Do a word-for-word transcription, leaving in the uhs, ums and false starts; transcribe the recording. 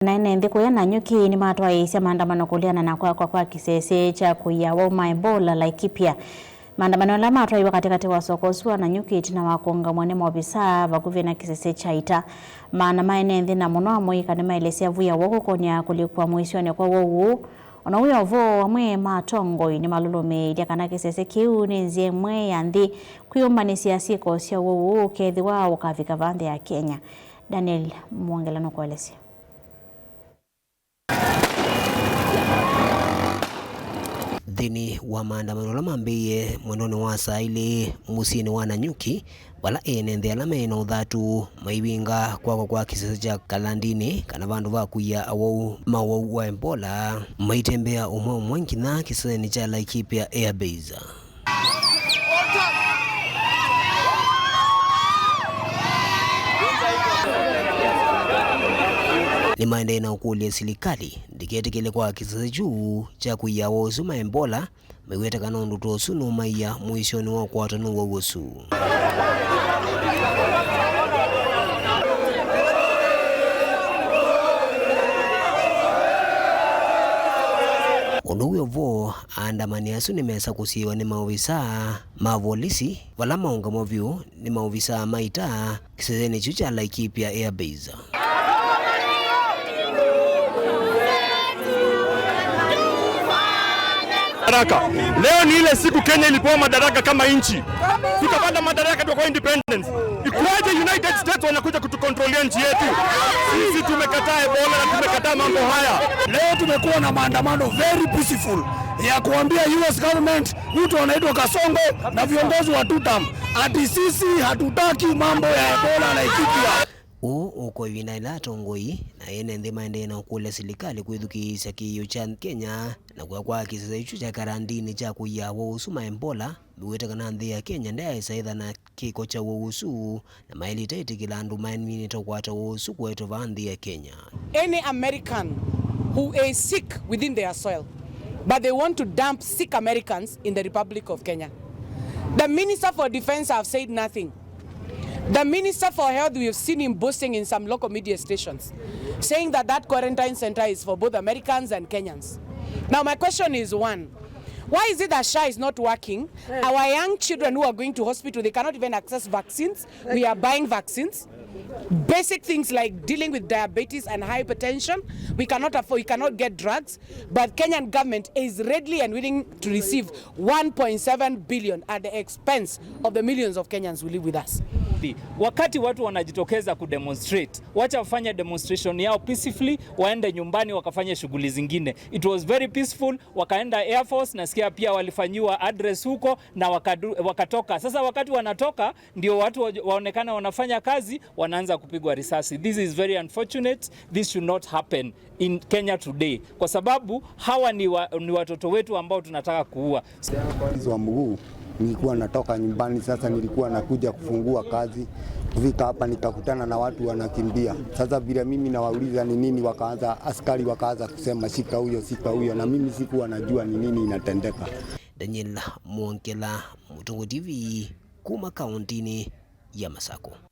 Na ene nthĩ kũya Nanyuki nĩmatwaĩĩsya maandamano kũleana na kwakwa kwa kĩsese kya kũia awau ma Ebola Laikipia. Maandamano ala matwaiwe katĩkatĩ wa soko ũsu wa Nanyuki ĩtina wa kũũngamw'a nĩ maovisaa vakuvĩ na kĩsese kya ita. Maana ma ene nthĩ na mũno amũika nĩmaelesya vu ya w'o kũkonya kũlikwa mũisyonĩ kwa w'o ũũ. Ona wĩ o vo, amwe ma atongoi nĩmalũlũmĩĩilye kana kĩsese kĩu nĩ nzĩa ĩmwe ya nthĩ kwĩyũmbanĩsya syĩko sya w'o ũũ ũkethĩwa ũkavika va nthĩ ya Kenya. Daniel Mwongela nũkũelesya. Nthĩnĩ wa maandamano ala mambĩĩe mwendonĩ wa saa ilĩ mũsyĩnĩ wa Nanyuki, vala ene nthĩ ala me na ũthatu maivinga kwakwa kwa kĩsese kya Kalandini, kana vandũ va kũia awau ma ũwau wa Ebola, maitembea ũmwe ũmwe nginya kĩsesenĩ kya Laikipia Air Base. Nĩmaendee na ũkũlya silikalĩ ndĩketĩkĩle kwa kĩsese kyu kya kũia awau asu ma Ebola, maiweta kana ũndũ ta ũsu nũmaia mũisyonĩ wa ũkwatwa nĩ ũwau ũsu. Ũndũ wĩ o vo, aandamani asu nĩmesa kũsiĩĩwa nĩ maovisaa ma volisi, vala maũngamwa vyũ nĩ maovisaa ma ita kĩsesenĩ kyu kya Laikipia Air Base. Madaraka. Leo ni ile siku Kenya ilipewa madaraka kama nchi. Tukapata madaraka, tukawa independence. Ikuaje United States wanakuja kutukontrolia nchi yetu? Sisi tumekataa Ebola na tumekataa mambo haya. Leo tumekuwa na maandamano very peaceful ya kuambia U S government, mtu anaitwa Kasongo na viongozi wa two term, ati sisi hatutaki mambo ya Ebola Laikipia. Ũũ ũko ĩvinda ĩla atongoi na ene nthĩ maendee na ũkũlya silikalĩ kwĩthukĩĩsya kĩĩo kya Kenya na kũya kwa kĩsese kyu kya Kalandini kya kũia awau asu ma Ebola, mĩwĩte kana nthĩ ya Kenya ndyaĩsa ĩtha na kĩko kya ũwau ũsu, na maĩlĩte ĩtĩkĩla andũ maminĩte ũkwata ũwau ũsu kũetwe vaa nthĩ ya Kenya. Any American who is sick within their soil, but they want to dump sick Americans in the Republic of Kenya. The Minister for Defense have said nothing. The Minister for Health, we have seen him boasting in some local media stations, saying that that quarantine center is for both Americans and Kenyans. Now, my question is one, why is it that SHA is not working? Our young children who are going to hospital, they cannot even access vaccines. We are buying vaccines. Basic things like dealing with diabetes and hypertension, we cannot afford, we cannot get drugs, but Kenyan government is readily and willing to receive one point seven billion at the expense of the millions of Kenyans who live with us. Wakati watu wanajitokeza kudemonstrate, wacha wafanye demonstration yao peacefully, waende nyumbani wakafanye shughuli zingine. It was very peaceful, wakaenda Air Force, nasikia pia walifanyiwa address huko na wakadu-, wakatoka. Sasa wakati wanatoka, ndio watu wa-, waonekana wanafanya kazi, wanaanza kupigwa risasi. This is very unfortunate. This should not happen in Kenya today, kwa sababu hawa ni wa-, ni watoto wetu ambao tunataka kuua. Hizo wa mguu, nilikuwa natoka nyumbani, sasa nilikuwa nakuja kufungua kazi. Kufika hapa nikakutana na watu wanakimbia. Sasa vile mimi nawauliza ni nini, wakaanza, askari wakaanza kusema, "Shika huyo, shika huyo," na mimi sikuwa najua ni nini inatendeka. Daniel Mwongela, Mũtũngũ T V, kuma kaũntĩnĩ ya Masakũ.